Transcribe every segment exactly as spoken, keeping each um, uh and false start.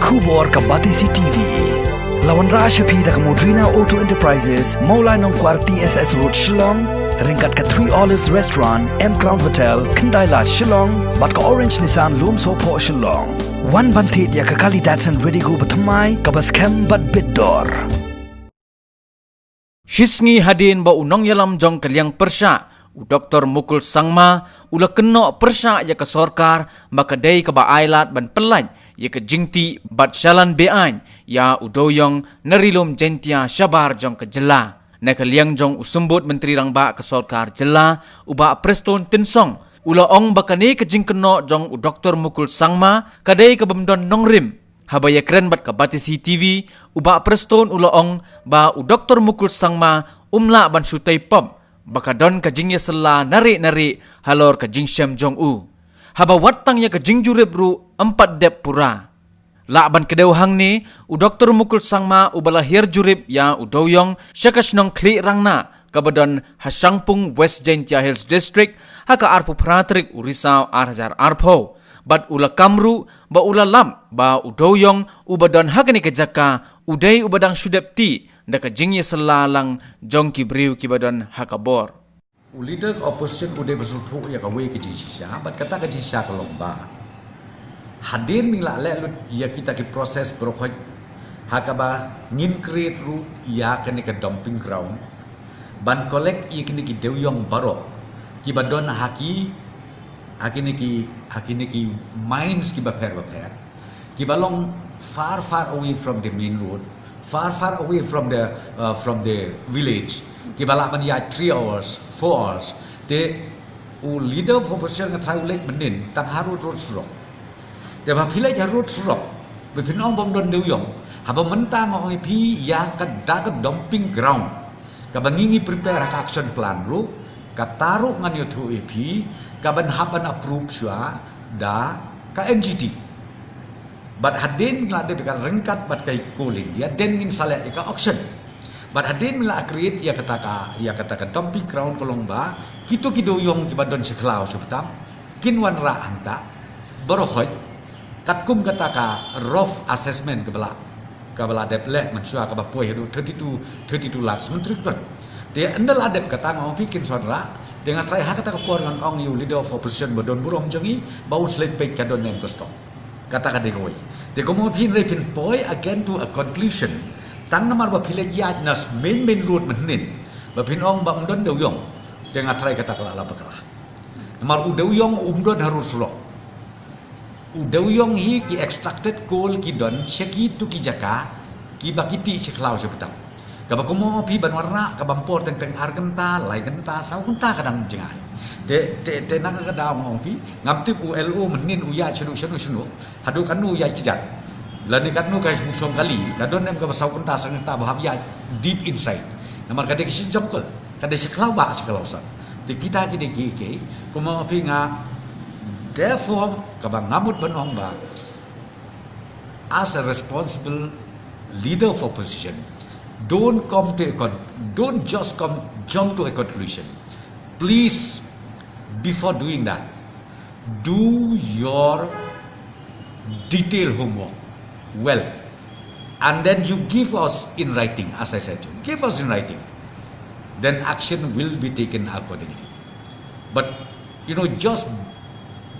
Khubor ka Batesi T V. La wanrah sha phi da ka Modrina Auto Enterprises, Mawlai Nongkwar T S S Road Shillong, ryngkat ka Three Olives Restaurant, M Crown Hotel, Khyndai Lad Shillong, bad ka Orange Nissan Lumsohphoh Shillong. Wan ban thied ïa ka kali Datsun Redigo bathymmai kaba skhem bad bit dor. Shisngi hadien ba u nongïalam jong ka liang pyrshah, u Doktor Mukul Sangma, u la kynnoh pyrshah ïa ka sorkar ba ka dei kaba ailad ban pyllait ïa ka jingtih bad shalan be-aiñ ïa u dewïong na Ri-lum Jaiñtia shabar jong ka jylla. Na ka liang jong u Symbud Myntri Rangbah ka sorkar jylla, u Bah Prestone Tynsong, u la ong ba kane ka jingkynnoh jong u Doktor Mukul Sangma ka dei ka bym don nongrim. Haba ïakren bad ka Batesi T V, u Bah Prestone u la ong ba u Doktor Mukul Sangma um lah ban shu tei pop ba ka don ka jingïasylla nari-nari halor ka jingshem jong u. Haba wat tang ïa ka jingjurip ruh ym pat dep pura. Lah ban kdew hangne, u Doktor Mukul Sangma uba la hiar jurip ïa u dewïong sha ka shnong Khliehrangnah kaba don ha Shangpung, West Jaiñtia Hills District, ha ka arphew phra tarik u Risaw ar hajar arphew. Bad u la kam ruh ba u la lap ba u dewïong uba don ha kane ka jaka u dei uba dang shu dep tih da ka jingïasylla lang jong ki briew kiba don ha ka bor. U Leader of Opposition u dei ban sngewthuh ïa kawei ka jingshisha, bad kata ka jingshisha ka long ba hadien ba ngi la leh lut ïa kita ki process baroh khoit, ha kaba ngin create ruh ïa kane ka dumping ground ban collect ïa kine ki dewïong baroh kiba don ha ki, ha kine ki, ha kine ki mines kiba pher bapher, kiba long far, far away from the main road, far, far away from the, uh, from the village, kiba lah ban ïaid three hours, four hours. Te u Leader of Opposition nga tharai u leit mynnin tang ha road, road surok. Te ba phi leit ha road surok, ba phin ong bym don dewïong, haba mynta nga ong ïa phi ïa ka, da ka dumping ground kaba ngi ngi prepare ha ka action plan ruh, kata ruh ngan ïathuh ïa phi, kaban hap ban approve shuwa da ka N G T. Bad hadien ba ngi la dep ïa ka ryngkat bad ka Coal India, then ngin sa leh ïa ka auction. Bad hadien ba ngi la create ïa kata ka, ïa kata ka dumping ground ka long ba kito ki dewïong kiba don sha khlaw sha btang kin wanrah hangta baroh khoit, katkum kata ka rough assessment kaba la, kaba la dep leh mynshuwa, kaba poi haduh thirty-two, thirty-two lakhs metric ton. Te ynda la dep kata nga ong phi kin sa wanrah. Te nga tharai ha kata ka por ngan ong ïa u Leader of Opposition ba don burom jong ngi ba un sa leit peit ka don ne em ka stock. Kata ka dei kawei. Te kumno phin leit phin poi again to a conclusion, tang namar ba phi leit ïaid na main, main road mynnin, ba phin ong ba ym don dewïong. Te nga tharai kata ka la, la bakla. Namar u dewïong um don ha road surok. U dewïong hi ki extracted coal ki don sha kito ki jaka kiba ki tih sha khlaw sha btang. Kaba kumno phi ban wanrah, ka bam por teng teng ar kynta, lai kynta, saw kynta ka dang jngai. Te, te, te na kata ka daw nga ong phi, ngam tip u L O mynnin u ïaid shano shano shano, haduh katno u ïaid kjat, lane katno ka shong kali, ka don ne em kaba saw kynta, saw kynta ba hap ïaid deep inside. Namar ka dei ka shi jong ka, ka dei sha khlaw bah, sha khlaw san. Te kita ki dei ki, ki, kumno phi nga, therefore, kaba nga mut ban ong ba, as a responsible leader of opposition, don't come to a con-, don't just come, jump to a conclusion. Please, before doing that, do your detailed homework well. And then you give us in writing, as I said, you give us in writing. Then action will be taken accordingly. But, you know, just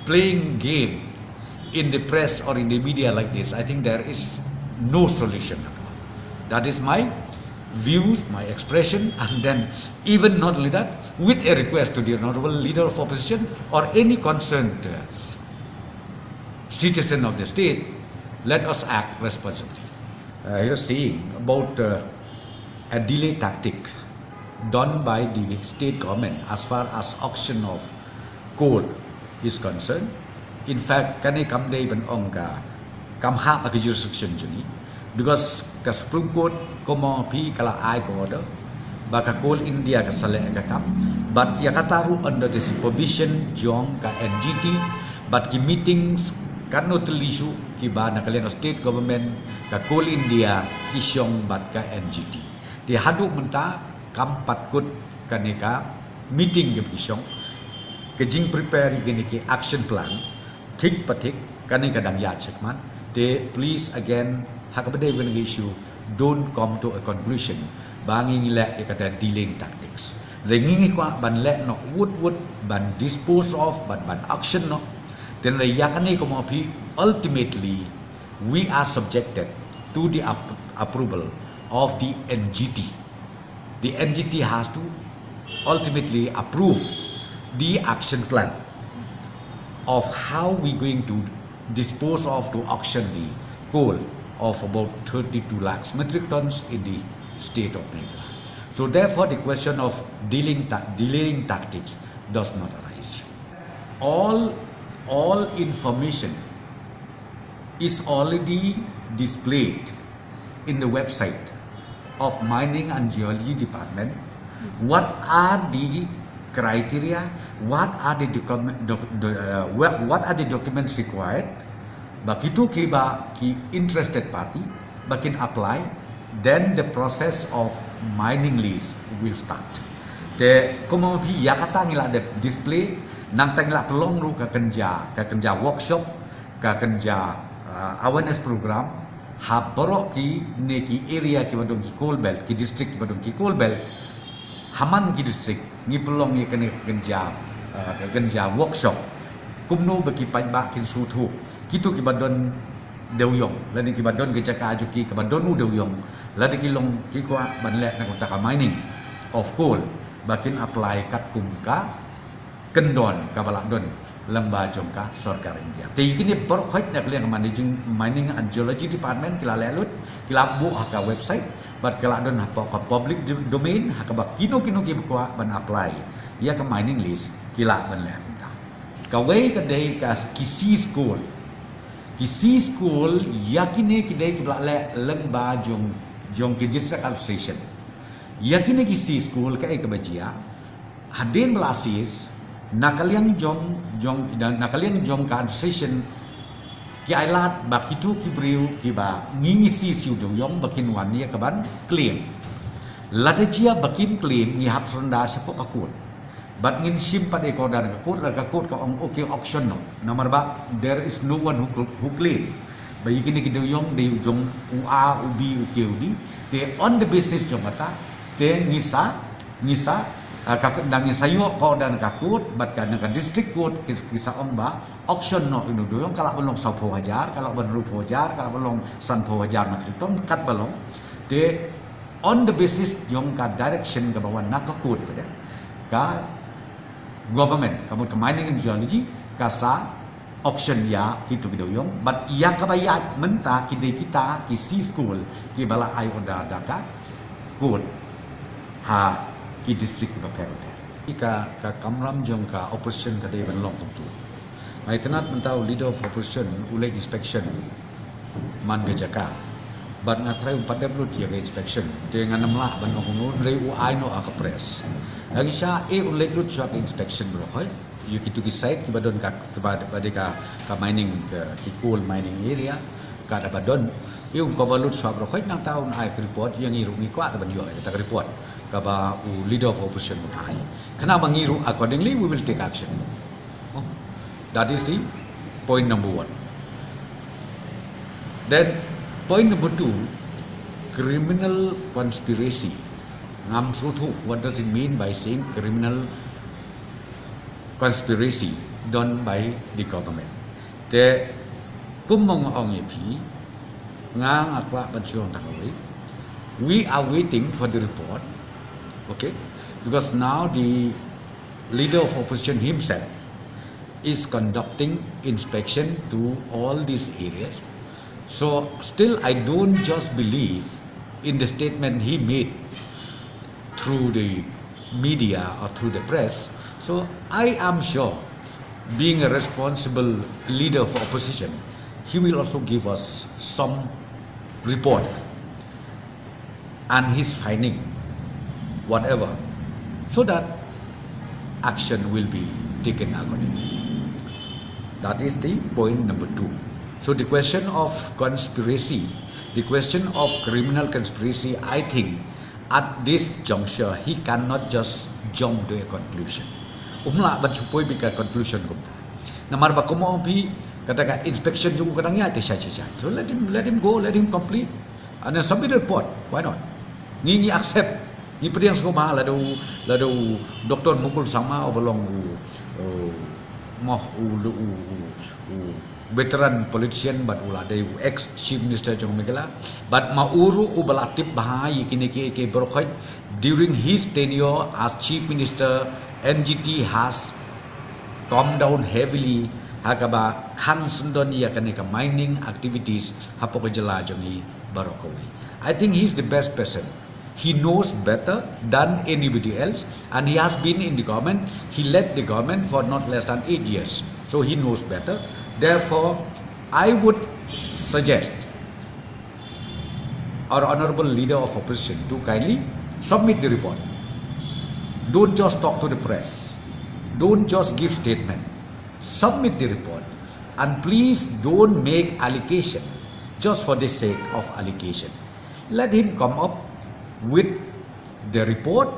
playing game in the press or in the media like this, I think there is no solution at all. That is my views, my expression, and then even not only that, with a request to the honorable leader of opposition or any concerned, uh, citizen of the state, let us act responsibly. Uh, he was saying about, uh, a delay tactic done by the state government as far as auction of coal is concerned. In fact, kane kam dei ban ong ka, kam hap ha ka jurisdiction jong ngi, because ka Supreme Court, kumno phi, ka la ai ka order ba ka Coal India ka sa leh ka kam, but ïa kata ruh under the supervision jong ka N G T, but ki meetings katno tylli shuh kiba na ka liang ka state government, ka Coal India ki shong bad ka N G T. Te haduh mynta kam pat kut kane ka meeting kiba ki shong, ka jing prepare ïa kane ka action plan thik pa thik, kane ka dang ïaid shakhmat. Te please again, ha kaba dei kane ka issue, don't come to a conclusion ba ngi ngi leh ïa kata delaying tactics. Te ngi ngi kwah ban leh noh wut wut ban dispose of, ban ban action noh. Te ïa kane kumno phi, ultimately we are subjected to the ap- approval of the N G T. The N G T has to ultimately approve the action plan of how we going to dispose of, to auction the coal of about thirty-two lakhs metric tons in the state of Meghalaya. So therefore, the question of dealing ta- delaying tactics does not arise. All all information is already displayed in the website of Mining and Geology Department. What are the criteria? What are the document? Doc, do, uh, what, what are the documents required? Ba kitu kiba ki interested party ba kin apply, then the process of mining lease will start. Te kumno phi, ïa kata ngi la dep display, nangta ngi la pynlong ruh ka kynja, ka kynja workshop, ka kynja uh, awareness program ha baroh kine ki area kiba don ki coal belt, ki district kiba don ki coal belt. Ha man ki district ngi pynlong ïa kane ka kynja, uh, ka kynja workshop. Kumno ba ki paidbah kin sngewthuh, kitu kiba don dewïong lane kiba don ka jaka jong ki kaba don u dewïong, lada ki long ki kwah ban leh na ka bynta ka mining of coal, ba kin apply katkum ka kyndon kaba la don lyngba jong ka sorkar India. Te kine baroh khoit na ka liang ka Mining and Geology Department ki la leh lut, ki la buh ha ka website, bad ki la don hapoh ka public do- domain, ha kaba kino kino kiba kwah ban apply ïa ka mining lease ki lah ban leh kumta. Kawei ka dei ka ki seized coal. Ki seized coal, ïa kine ki dei kiba la leh lyngba jong jong ki district administration. Ïa kine ki seized coal, kaei kaba jia, hadien ba la seize, na ka liang jong jong na ka liang jong ka administration ki ai lad ba kitu ki briew kiba ngi ngi seize ïa u dewïong ba kin wan ïa ka ban claim. Lada jia ba kin claim, ngi hap surrender shapoh ka court. Bad ngin shim pat ïa ka order ka court, ka court ka ong okay, auction noh. Namar ba there is no one who, who claim. Ba ïa kine ki dewïong dei jong u A, u B, u C, u D. Te on the basis jong kata, te ngi sa ngi sa, uh, ka, ngi sa ïoh ka order ka court, bad ka na ka district court ki, ki sa ong ba auction noh ïa u dewïong, ka lah ban long sawphew hajar, ka lah ban hynriewphew hajar, ka lah ban long sanphew hajar metric ton, katba long. Te on the basis jong ka direction kaba wan na ka court pat, ka government, ka mut ka Mining and Geology, ka sa auction ïa kitu ki dewïong, bad ïa kaba ïaid mynta ki dei kita ki seized coal kiba la ai order da ka court ha ki district kiba pher bapher. Ka, ka kamram jong ka opposition ka dei ban long kumtu. Nga itynnad mynta u leader of opposition u leit inspection man ka jaka. Bad nga tharai um pat dep lut ïa ka inspection. Te ngan ym lah ban ong kumno, hynrei u ai noh ha ka press. Hangta eh un leit lut shuwa ka inspection baroh khoit. Ïa kitu ki site kiba don ka, kiba, ba dei ka, ka mining, ka, ki coal mining area, ka da ba don. Eh un cover lut shuwa baroh khoit, nangta un ai ka report, ïa ngi ruh ngi kwah ban ïoh ïa kata ka report kaba u leader of opposition un ai. Khnang ba ngi ruh accordingly we will take action. Oh, that is the point number one. Then point number two, criminal conspiracy. Ngam sngewthuh, what does it mean by saying criminal conspiracy done by the government? Te kum ma nga ong ïa phi, nga nga kwah ban shu ong tang kawei. We are waiting for the report. Okay? Because now the leader of opposition himself is conducting inspection to all these areas. So still I don't just believe in the statement he made through the media or through the press. So I am sure, being a responsible leader of opposition, he will also give us some report and his finding, whatever, so that action will be taken accordingly. That is the point number two. So the question of conspiracy, the question of criminal conspiracy, I think at this juncture, he cannot just jump to a conclusion. Um lah ban shu poi beit ha ka conclusion kumta. Namar ba kumno phi, Kata ka inspection jong u ka dang ïaid te shai shai shai. So let him, let him go, let him complete. And then submit the report. Why not? Ngi, ngi accept. Ngi pdiang sngewbha lada u, lada u Doctor Mukul Sangma uba long u, u, mo, u, u, u, u veteran politician, bad u la dei u ex Chief Minister jong Meghalaya. Bad ma u ruh uba la tip bha ïa kine kiei kiei baroh khoit. During his tenure as Chief Minister, N G T has come down heavily ha kaba khang syndon ïa kane ka mining activities hapoh ka jylla jong ngi baroh kawei. I think he's the best person. He knows better than anybody else, and he has been in the government. He led the government for not less than eight years, so he knows better. Therefore, I would suggest our honorable leader of opposition to kindly submit the report. Don't just talk to the press. Don't just give statement. Submit the report, and please don't make allegation just for the sake of allegation. Let him come up with the report,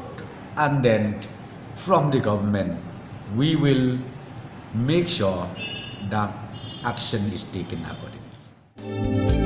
and then from the government we will make sure that action is taken accordingly.